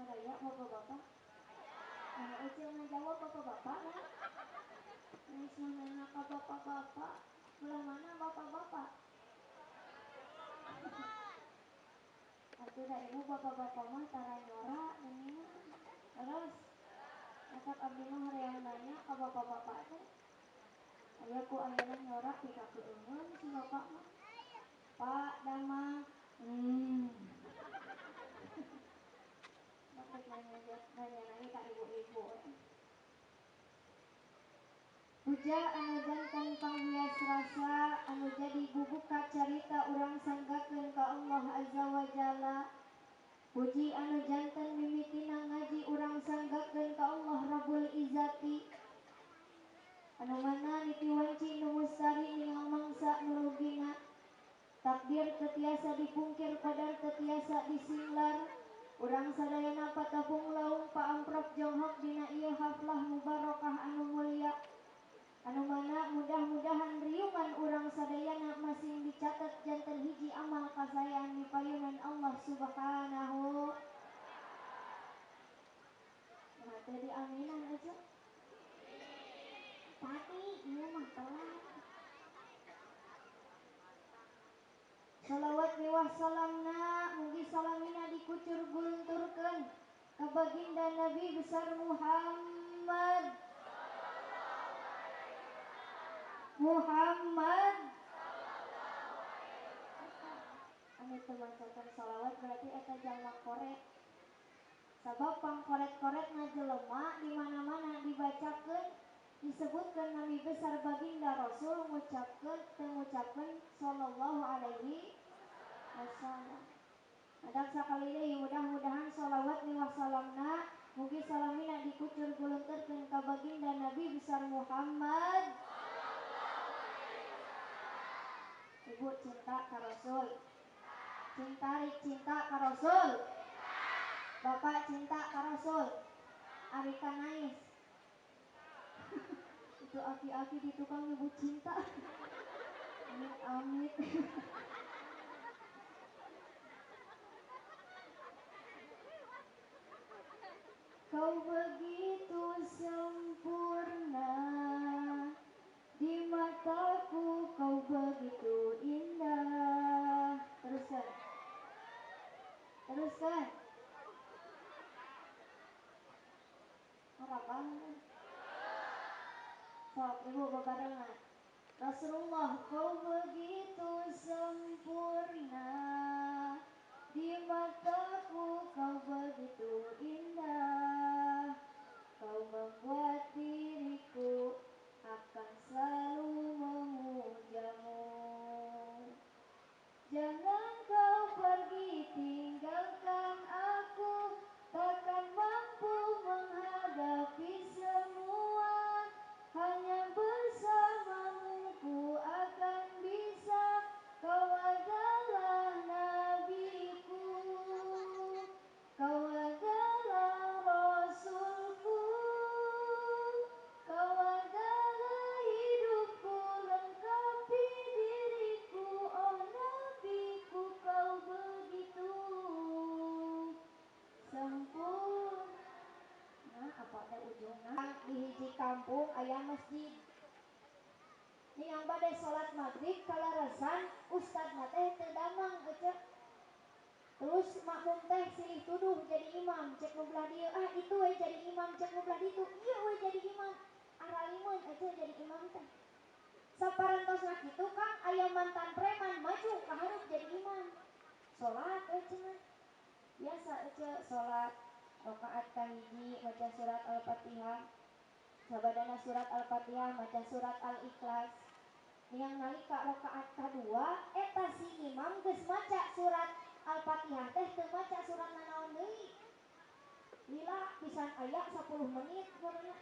Baraya bapak-bapak. Nah, Ece ngajawab bapak-bapak lah. Geus nanya ka bapak-bapak, belah mana bapak-bapak? Atuh da ibu bapak-bapak mah tara nyora geuningan. Terus matak abdi mah hoream nanya ka bapak-bapak teh. Aya ku ayeuna nyora pika keungeun si bapak mah. Pak damang. Matak nanya ka ibu-ibu. Puja anu janten panghias rasa anu jadi bubuka carita urang sanggakeun ka Allah Azza wa Jalla. Puji anu janten mimitina ngaji urang sanggakeun ka Allah Rabbul Izzati. Anu mana niti wanci nu mustari ningal mangsa nu rugina. Takdir teu tiasa dipungkir qadar teu tiasa disinglar. Urang sadayana patepung laung paamprok jonghok dina ieu haflah mubarakah anu mulia. Anu mana mudah-mudahan riungan urang sadayana masing dicatat janten hiji amal kasayaan di payunan Allah Subhanahu. Nah, teh diaminan aja. Tadi ieu mah telat. Salawat miwah salamna mugi salamina dikucur gulunturkeun ka baginda Nabi besar Muhammad. Muhammad. Anu teu macakeun sholawat berarti eta jalma koret. Sabab pangkoret-koret na jelema di mana-mana dibacakeun disebutkeun Nabi besar baginda Rasul ngucapkeun teu ngucapkeun sallallahu alaihi wasallam. Matak sakali deui mudah-mudahan sholawat miwah salamna mugi salamina dikucur gulunturkeun ka baginda Nabi besar Muhammad. Ibu cinta ka Rasul. Cinta cinta ka Rasul. Bapak cinta ka Rasul. Ari kanais. Itu aki-aki di tukang ibu cinta. Amit amit. Kau begitu sempurna di mataku, kau begitu indah. Teruskan. Teruskan. Harapan. Sok ibu bebarengan. Rasulullah, kau begitu sempurna di mataku, kau begitu indah. Kau membuat diriku akan selalu memujamu. Jangan kau pergi tinggalkan aku, takkan mampu menghadapi semua. Hanya bersamamu ku akan bisa. Kau adalah nabiku, kau adalah rasulku, kau adalah hidupku, lengkapi diriku. Oh nabiku, kau begitu sempurna. Nah, apa ada ujungnya? Di hiji kampung aya masjid. Ningang bade salat maghrib kalarasan ustad mah teh teu damang ece. Terus makmum teh silih tuduh jadi imam, cek nu belah dieu ah itu we jadi imam, cek nu belah ditu ieu we jadi imam. Aralimeun ece jadi imam teh. Saparantosna kitu Kang aya mantan preman maju ka hareup jadi imam. Salat we cenah. Biasa ece salat rakaat kahiji maca surat Al-Fatihah. Sabadana surat Al-Fatihah maca surat Al-Ikhlas. Niang nalika rakaat kadua eta si imam geus maca surat Al-Fatihah teh teu maca surat nanaon deui. Lila pisan aya 10 menit kumaha.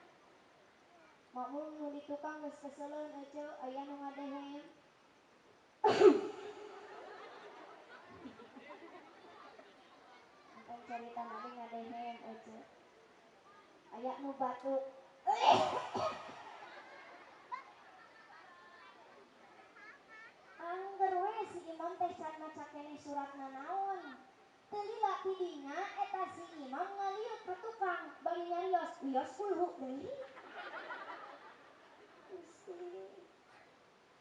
Makmum nu di tukang geus keseleun ece aya nu ngadehem. Apan carita nabi ngadehem ece. Aya nu batuk. Angger we si imam teh can maca keneh surat nanaon. Teu lila tidinya eta si imam ngaliut ka tukang bari nyarios wios kulhu deui. Gusti.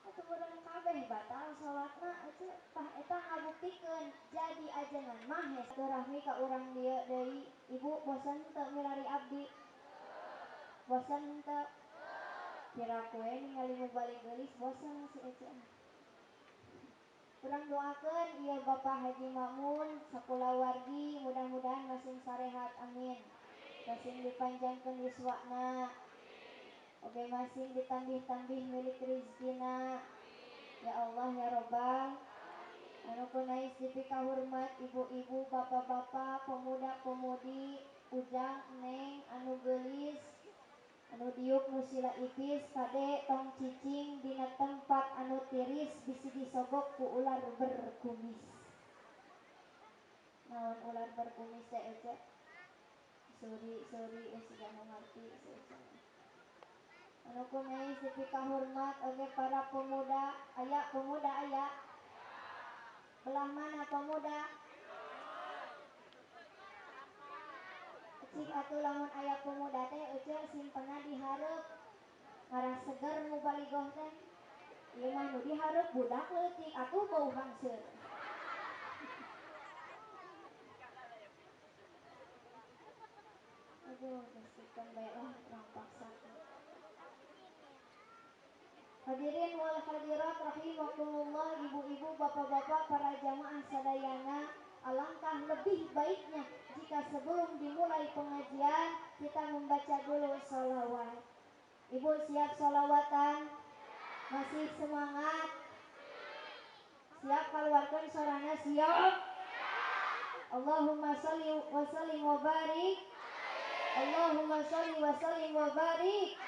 Atuh urang kabeh batal salatna ece tah eta ngabuktikeun jadi ajengan mah silaturahmi ka urang dieu deui. Ibu bosen teu milari abdi? Bosen teu? Kira kue ningali mubalig geulis bosen si ece. Urang doakeun ieu Bapak Haji Makmun sakulawargi mudah-mudahan masing sarehat amin. Masing dipanjangkeun yuswana. Oge masing ditambih-tambih milik rizkina. Ya Allah ya Robbal. Anu kunais dipikahormat ibu-ibu, bapak-bapak, pemuda-pemudi, ujang, neng, anu geulis, anu diuk nu sila ipis, kade tong cicing dina tempat anu tiris bisi disogok ku ular berkumis. Naon ular berkumis teh ece? Suri suri geus nu ngarti si ece. Anu kunais dipikahormat oge para pemuda, aya pemuda aya. Belah mana pemuda? Cik atuh lamun aya pemuda teh ece simpenna di hareup. Ngarah seger mubaligoh teh. Ieu mah nu di hareup budak leutik atuh bau hangseur. Aduh, geus bae lah urang paksa. Hadirin wal hadirat rahimakumullah, ibu-ibu, bapak-bapak, para jamaah sadayana, alangkah lebih baiknya jika sebelum dimulai pengajian kita membaca dulu sholawat. Ibu siap sholawatan? Masih semangat? Siap keluarkan suaranya? Siap? Allahumma sholli wa sallim wa barik. Allahumma sholli wa sallim wa barik.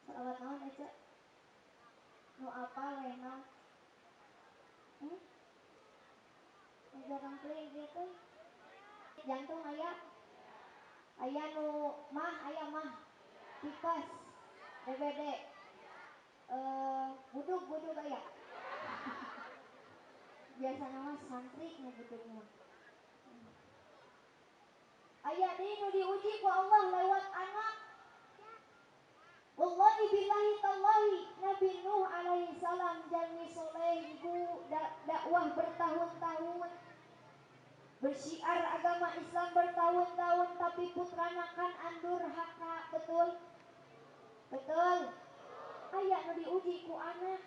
Salawat naon ece? Nu apal we naon? Jarang play gitu. Jantung aya? Aya nu mah, aya mah. Tipes, DBD. Budug-budug aya. Biasa nama santri nu budug mah. Aya deui nu diuji ku Allah lewat anak. Wallahi billahi tallahi Nabi Nuh alaihi salam jalmi soleh ibu dakwah bertahun-tahun, bersiar agama Islam bertahun-tahun, tapi putrana kan andur haka. Betul? Betul. Aya nu diuji ku anak.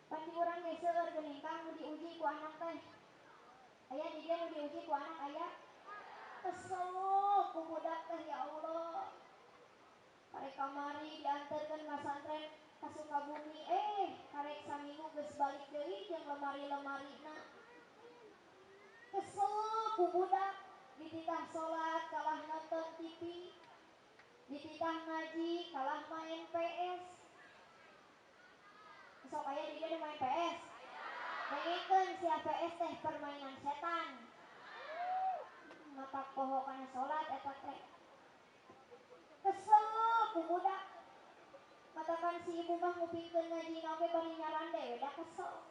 Pasti urang ge seueur geuning kang nu diuji ku anak teh. Aya di dieu nu diuji ku anak aya. Kesel ku budak teh ya Allah. Karek kamari diantarkan masantren ka Sukabumi, karek saminggu geus balik deui jeung lemari-lemarina. Kesel ku budak, dititah salat kalah nonton TV, dititah ngaji kalah main PS. Sok aya di dieu main PS. Dengekeun sia PS teh permainan setan. Matak poho kana salat eta teh. Kesel ku budak. Katakan si ibu mah ngupingkeun ngaji oge bari nyarande we da kesel.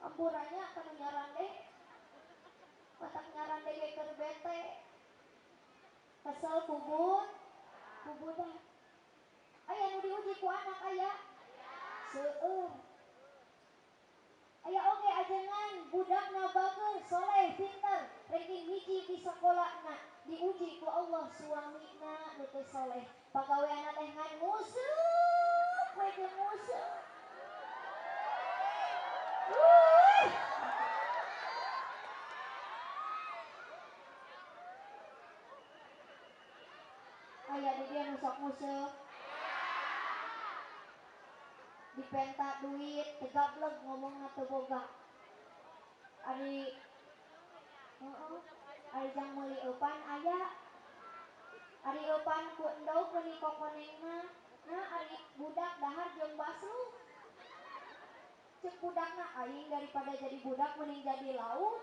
Ampurannya kana nyarande. Matak nyarande ge keur bete. Kesel ku budak. Aya nu diuji ku anak aya? Seueur. Aya oge ajengan budakna bager, soleh, pinter, ranking hiji di sakolana, diuji ku Allah suamina nu teu soleh. Pagaweanna teh ngan nguseup we jeung nguseup. Aya di dieu nu sok nguseup. Dipenta duit, tegableg ngomongna teu boga. Ari ari jang meuli eupan aya. Ari eupan ku endog meuni kokonengna. Nah ari budak dahar jeung basruk. Ceuk budakna aing daripada jadi budak mending jadi lauk.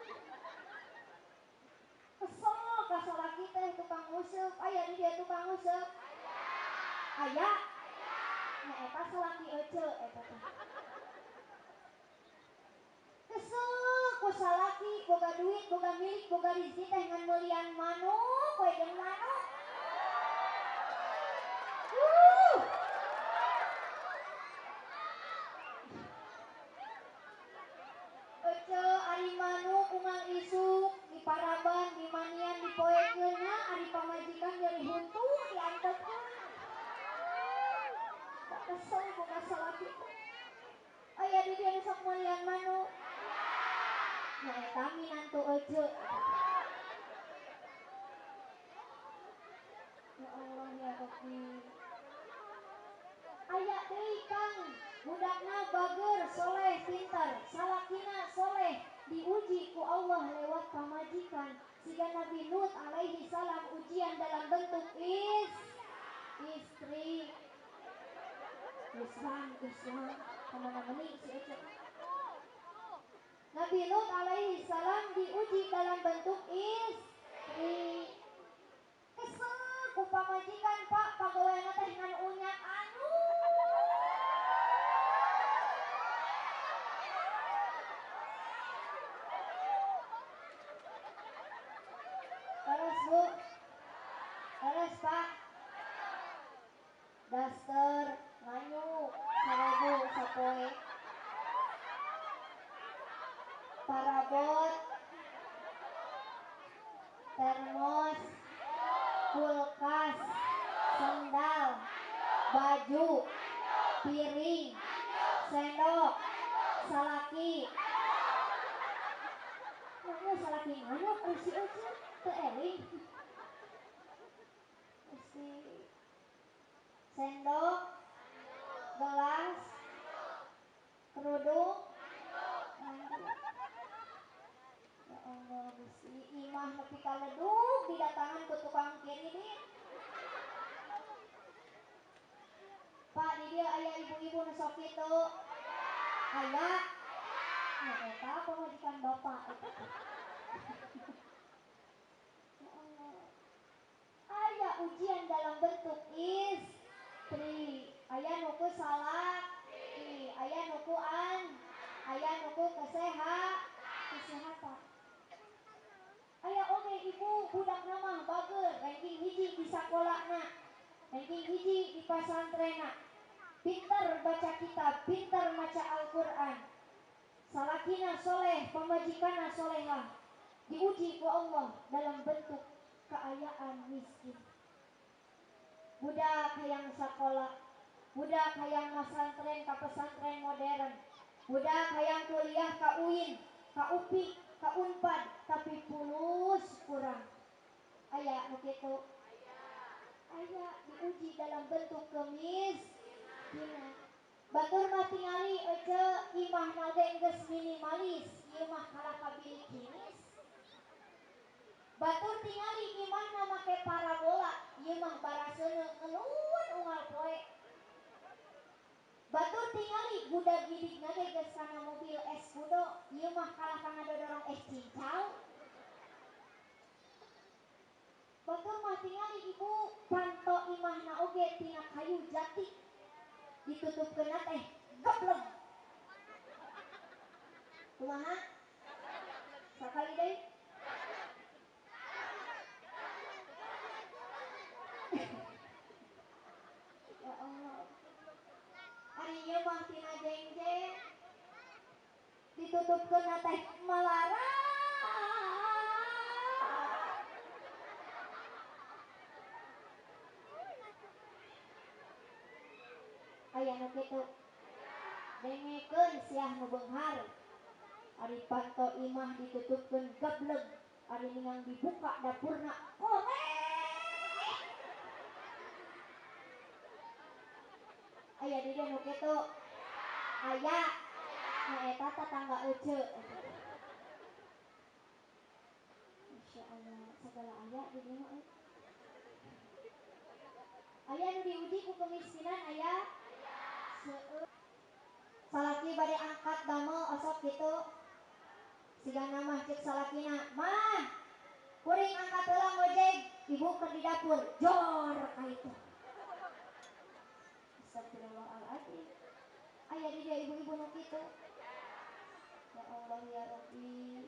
Kesel ka salaki teh tukang nguseup. Aya di dieu tukang nguseup? Aya. Nya eta salaki ece eta teh. boga duit, boga milik, boga rezeki teh ngan meulian manuk we jeung manuk. Ece ari manuk unggal isuk di paraban, di manian, di poekeun nya ari pamajikan nyeri huntu diantepkeun. Tak kesel boga salaki teh. Aya di dieu sok meulian manuk. Nya eta minantu ece. Ya Allah ya Rabbi. Aya deui Kang, budakna bager, soleh, pintar, salakina soleh, diuji ku Allah lewat pamajikan. Siga Nabi Lut alaihi salam ujian dalam bentuk istri. Islam, Islam, kemana meni si Ece. Nabi Lut alaihi salam diuji dalam bentuk istri. Kesel ku pamajikan Pak, pagaweana teh ngan unyak anu. Terus Bu, terus Pak, daster nganyu sarebu sapoe, parabot, termos, kulkas, sendal, baju, piring, sendok, salaki. Mana salaki nganyu si Ece teu eling. Si sendok, gelas, kerudung. Ya Allah, Gusti, imah nepi ka ledug didatangan ku tukang kiri. Pak, di dieu aya ibu-ibu nu sok kitu. Aya. Nah, eta pamajikan bapak eta. Ya Allah. Aya ujian dalam bentuk istri. Aya nu ku salaki, aya nu ku an, aya nu ku kesehatan. Aya oge ibu budakna mah bager, ranking hiji di sakolana, ranking hiji di pasantrenna, pinter baca kitab, pinter maca Al-Qur'an. Salakina soleh, pamajikanna solehah. Diuji ku Allah dalam bentuk keayaan miskin. Budak hayang sakola, budak hayang masantren ka pesantren modern, budak hayang kuliah ka UIN, ka UPI, ka Unpad, tapi pulus kurang. Aya nu kitu. Aya diuji dalam bentuk kemiskinan. Batur mah tingali ece imahna ge geus minimalis, ieu mah kalah ka bilik kinis. Batur tingali imahna make parabola, ieu mah baraseuneu ngeluun unggal poe. Batur tingali budak gidikna ge geus kana mobil Escudo, ieu mah kalah ka ngadodorong es cincau. Batur mah tingali ibu panto imahna oge tina kayu jati, ditutupkeunna teh gebleg. Kumaha? Sakali deui. Ya Allah. Ari ieu mah tina jengjeng ditutupkeunna teh malara. Aya nu kitu. Dengekeun siah nu beunghar. Ari panto imah ditutupkeun gebleg, ari ningang dibuka dapurna korek. Aya di dieu nu kitu. Aya. Nu eta tetangga ece. Masya Allah, segala aya di dieu mah. Aya nu diuji ku kemiskinan aya. Salaki bade angkat damel osok kitu. Sigana mah cek salakina, "Mah, kuring angkat heula ngojek, ibu keur di dapur." Jor ka itu. Astagfirullahaladzim. Aya di dieu ibu-ibu nu kitu. Ya Allah ya Rabbi.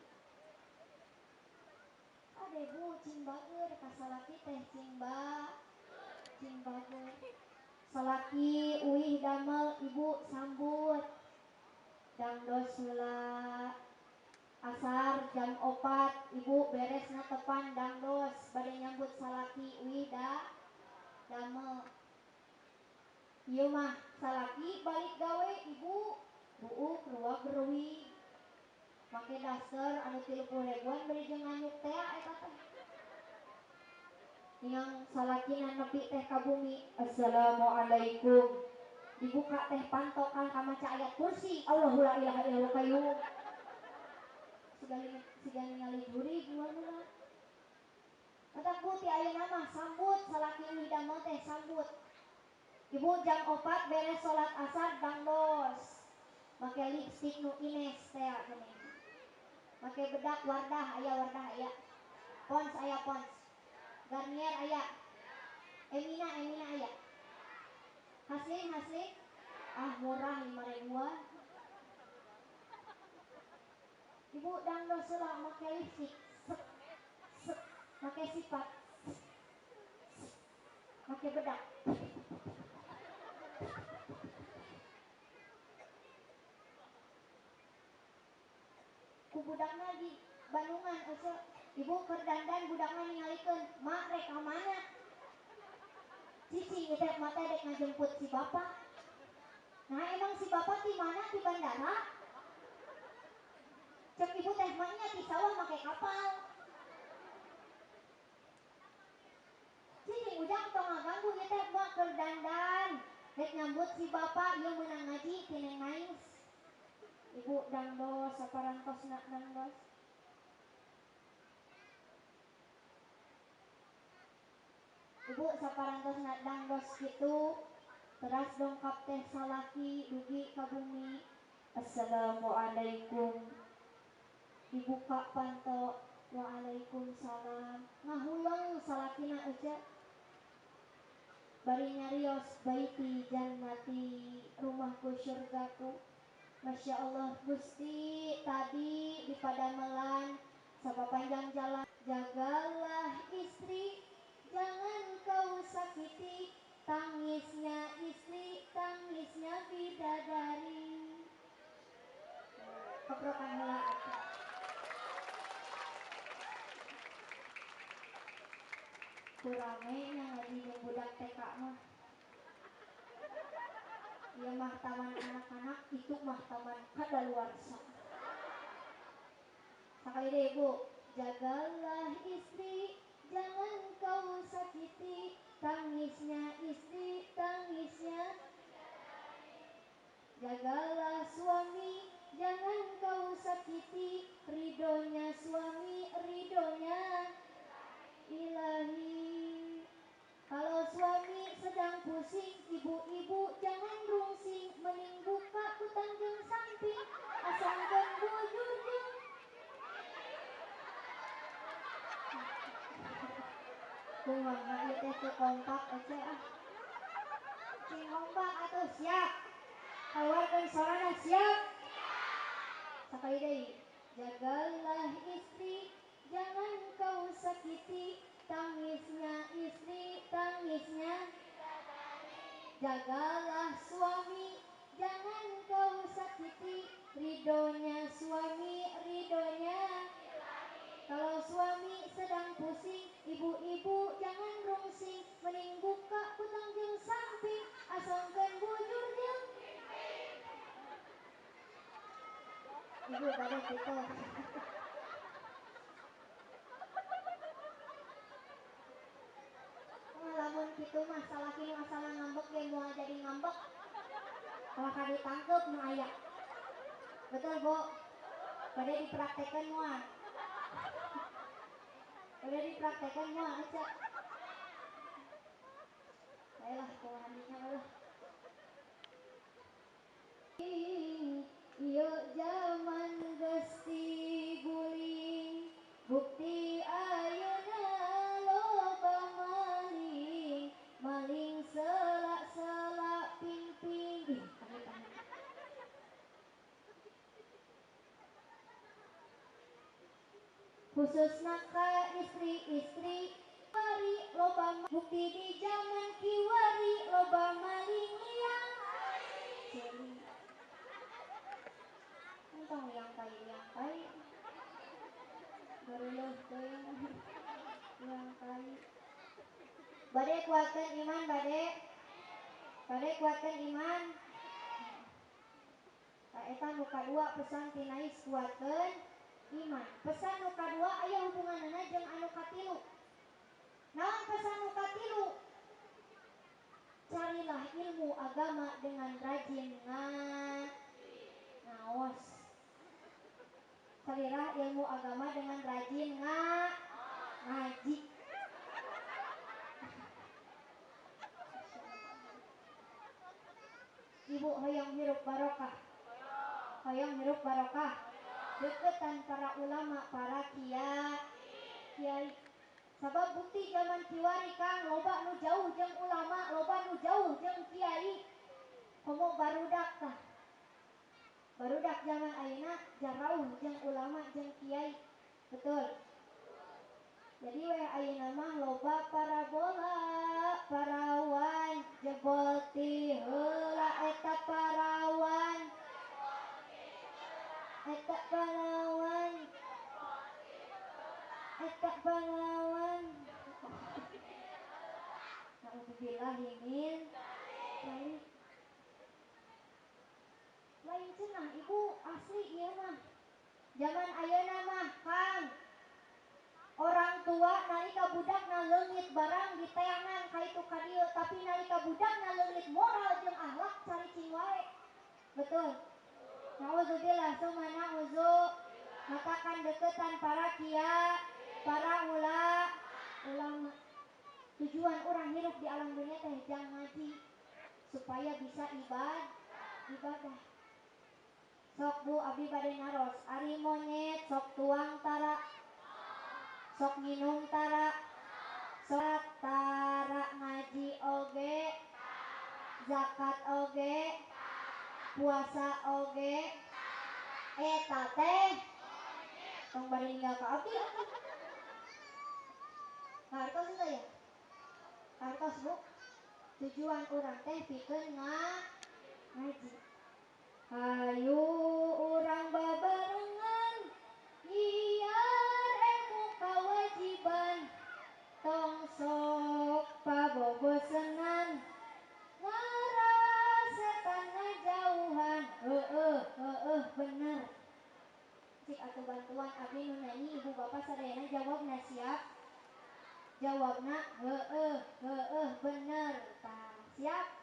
Kade bu cing bager ka salaki teh cing bager. Salaki uih damel ibu sambut. Dangdos heula asar jam 4 ibu beresna tepan dangdos bade nyambut salaki uih damel. Ieu mah salaki balik gawe ibu buuk ruag ruwi. Make daster anu 30 ribuan bari jeung nganyuk teh eta teh. Yang salakina nepi teh ka bumi, assalamualaikum. Dibuka teh pantokan ka maca ayat kursi, Allahu la ilaha illallah qayyum. Siga ningali jurig gimana. Matak bu ti ayeuna mah sambut salaki uih damel teh sambut. Ibu jam 4 beres salat asar dangdos. Make lipstik nu Ines teh geuning. Make bedak Wardah aya. Pons aya Pons. Garnier aya. Emina aya. Haslin ah murah 5 ribuan. Ibu dangdos heula make lipstik sek sek, make sifat sek, sek, make bedak. Ku budakna di Bandungan ece ibu keur dandan budakna ningalikeun mak rek ka mana cicing teh mata dek ngajemput si bapak. Nah emang si bapak di mana, di bandara? Cek ibu teh maknya di sawah make kapal. Cicing ujang tong ngaganggu ieu teh mak keur dandan dek nyambut si bapak ieu meunang ngaji ti Neng Nais. Ibu dangdos saparantosna dangdos. Ibu saparantosna dangdos kitu teras dongkap teh salaki dugi ka bumi. Assalamualaikum. Dibuka panto, waalaikumsalam. Ngahuleng salakina ece. Bari nyarios baiti jannati, rumahku syurgaku. Masya Allah Gusti, tadi di padamelan sapa panjang jalan. Jagalah istri, jangan kau sakiti. Tangisnya istri, tangisnya bidadari. Keprokan heula atuh. Kurame nya ngaji jeung budak TK mah. Ieu mah taman anak-anak, itu mah taman kadaluarsa. Sakali deui ibu, jagalah istri, jangan kau sakiti. Tangisnya istri, tangisnya. Jagalah suami, jangan kau sakiti. Ridhonya suami, ridhonya ilahi. Kalau suami sedang pusing, ibu-ibu jangan rungsing, mending buka kutang jeung samping, asangkeun bujur jeung. Kumaha ieu teh teu kompak ece ah. Cing kompak atuh siap. Keluarkeun sorana siap. Sakali deui, jagalah istri, jangan kau sakiti. Tangisnya istri, tangisnya. Jagalah suami, jangan kau sakiti. Ridhonya suami, ridhonya. Kalau suami sedang pusing, ibu-ibu jangan rungsing, mending buka kutang jeung samping, asangkeun bujur jeung. Ibu pada kitu. Lamun kitu mah salaki nu asalna ngambek ge moal jadi ngambek. Kalau ka ditangkep nu aya. Betul, Bu? Bade dipraktekeun moal. Bade dipraktekeun moal aja. Baiklah, kumaha lah. Ieu jaman geus diguling, bukti ayeuna loba maling, maling selak-selak ping-ping. Khususna ka istri-istri wari loba bukti di zaman kiwari loba maling liang ceri. Entong yang tai gareuleuf teuing yang tai. Bade kuatkeun iman bade. Bade kuatkeun iman. Tah eta nu kadua pesan ti Nais kuatkeun iman. Pesan nu kadua aya hubunganna jeung anu katilu. Naon pesan nu katilu? Carilah ilmu agama dengan rajin ngaos. Carilah ilmu agama dengan rajin ngaji. Ibu hoyong hirup barokah. Hoyong hirup barokah. Deketan para ulama, para kiai. Sabab bukti zaman kiwari Kang loba nu jauh jeung ulama, loba nu jauh jeung kiai. Komo barudak tah. Barudak zaman ayeuna jarauh jeung ulama jeung kiai. Betul. Jadi we ayeuna mah loba parabola, parawan jebol ti heula eta parawan. Eta parawan. Eta parawan. Nauzubillahi min dzalik. Lain cenah ibu asli ieu mah. Zaman ayeuna mah Kang orang tua nalika budakna leungit barang diteangan ka itu ka dieu, tapi nalika budakna leungit moral jeung akhlak caricing wae. Betul. Nauzubillah summa nauzu. Matakan deketan para kiai, para ulama. Tujuan orang hirup di alam dunia teh jang ngaji supaya bisa ibadah. Sok bu abdi bade naros, ari monyet sok tuang tara, sok minum tara, sok tara ngaji oge, zakat oge, puasa oge, eta teh tong bari ninggal ka abdi. Hartos itu ya? Hartos bu, tujuan urang teh pikeun ngaji. Hayu urang babarengan nyiar ilmu kawajiban, tong sok pabobosenan ngarasetan ngajauhan. Heueuh heueuh bener. Cik atuh bantuan abdi nu nyanyi ibu bapak sadayana jawabna siap. Jawabna heueuh heueuh bener. Tah siap?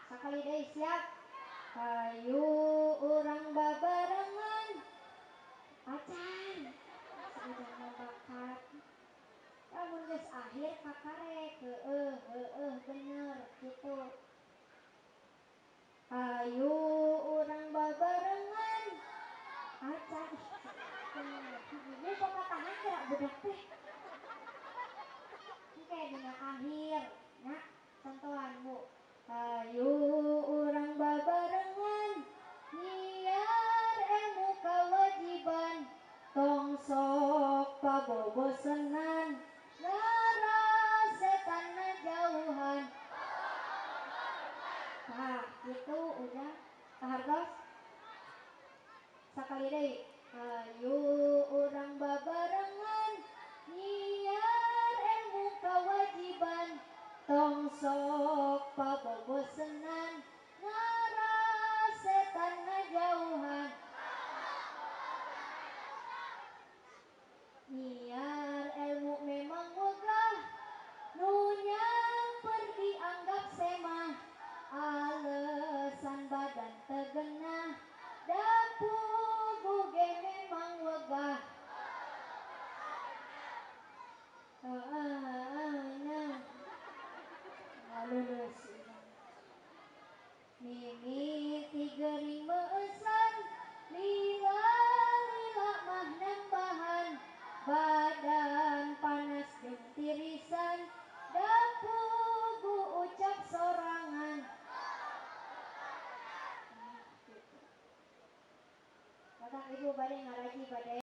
Sakali deui siap? Hayu urang babarengan acan saujana bakat. Lamun geus akhir kakarek heueuh heueuh bener kitu. Hayu urang babarengan acan. Ieu papatahan gerak budak teh. Engke dina akhir nya contohan Bu. Hayu urang babarengan nyiar ilmu kawajiban, tong sok pabobosenan ngarasetan ngajauhan. Tah gitu udah kahartos. Sakali deui. Hayu urang babarengan nyiar ilmu kawajiban, tong sok pabobosenan ngarasetan ngajauhan. Nyiar ilmu memang wegah, nu nyamper dianggap semah, alasan badan tegenah, dapuguh ge memang wegah. Lulus. Mimiti gering meesan, lila lila mah nambahan, badan panas jeung tirisan, dapugu ucap sorangan. Datang ibu bade ngaraji bade.